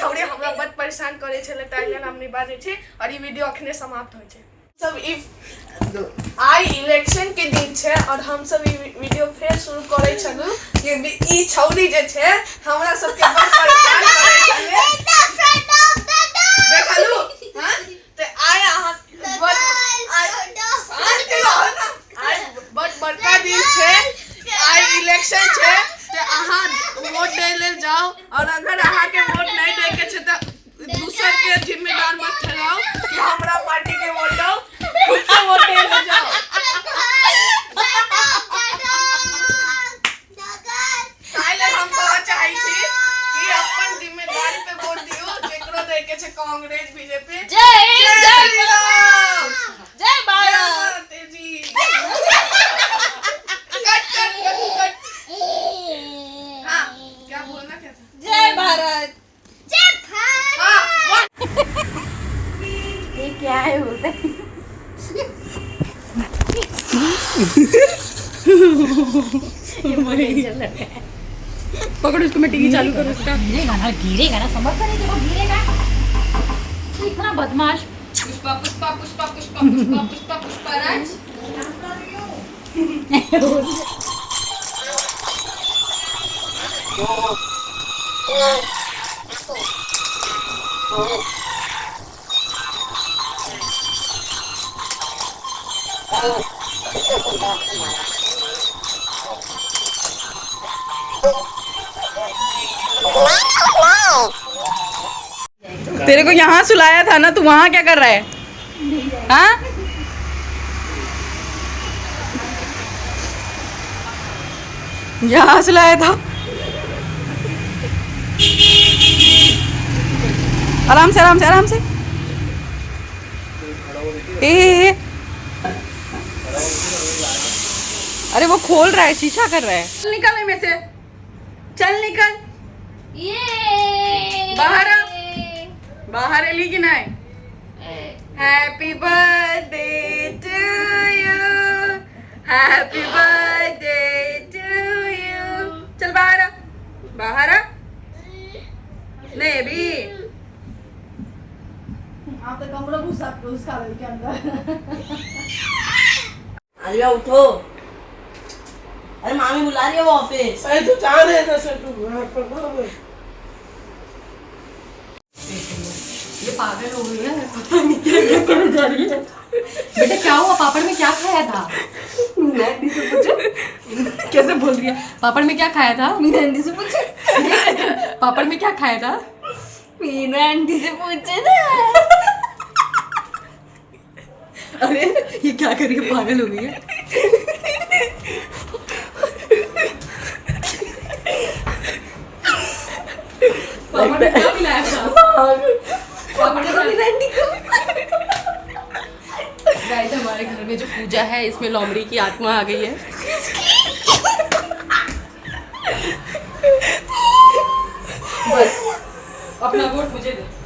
छौड़ी हमरा बड परेशान करै छलै, ताहि लेल हम नहि बाजै छी। और ई वीडियो अखने समाप्त होइ छै। सब ई आइ इलेक्शन के दिन छै और हम सब ई वीडियो फेर शुरू करै छलहुँ कि ई छौड़ी जे छै हमरा सबके बड परेशान करै छलै। In the front of the dog. देखलू? हाँ? तऽ आइ अहाँ The बड girl आइ शान्ति रहू ने। आइ बड बड़का दिन छै, आइ इलेक्शन छै, तऽ अहाँ वोट दै लेल जाउ और अगर अहाँके वोट नहि दै के छै तऽ दोसर के जिम्मेदार मत ठहराउ कि हमरा पार्टी के वोट दो, खुद से वोट दै लेल जाउ। ताहि लेल हम कहऽ चाहै छी कि अपन जिम्मेदारी पे वोट दियौ, जेकरो दै के छै, कांग्रेस, बीजेपी। जय हिंद, जय श्री राम, जय जय भारत। माताजी। कट कट कट कट। हाँ, क्या बोलना क्या था? जय भारत। हाँ, वन। ये क्या है बोलते? पकड़ो इसको, मैं टीवी चालू करूँ इसका। गिरेगा ना, गिरेगा ना, समझता नहीं, देखो गिरेगा। तू इतना बदमाश। पुष्पा पुष्पा पुष्पा पुष्पा पुष्पा पुष्पा पुष्पा राज। तेरे को यहाँ सुलाया था ना, तू वहाँ क्या कर रहा है? हाँ, यहाँ सुलाया था। आराम से, आराम से, आराम से। ए, ए, ए। अरे वो खोल रहा है, शीशा कर रहा है। चल निकल में से, चल निकल। ये बाहर आ। बाहर एली कि नहीं? Happy birthday to you, happy birthday to you. चल बाहर आ, बाहर आ। नहीं अभी। आप तो कमरा घुसा घुसा के अंदर। आलिया उठो, अरे मामी बुला रही है वो ऑफिस। अरे तू जा रहे थे सर, तू पकड़ो। ये पागल हो गई है, पता नहीं क्या क्या करे जा रही है। बेटा क्या हुआ? पापड़ में क्या खाया था? मीना आंटी से पूछो कैसे बोल रही है। पापड़ में क्या खाया था? मीना आंटी से पूछो। पापड़ में क्या खाया था? मीना आंटी से पूछे ना। अरे ये क्या कर रही है, पागल हो गई है। पापड़ में क्या मिलाया था? पापड़ में मीना आंटी को। गाइस हमारे घर में जो पूजा है इसमें लोमड़ी की आत्मा आ गई है। बस अपना वोट मुझे दे।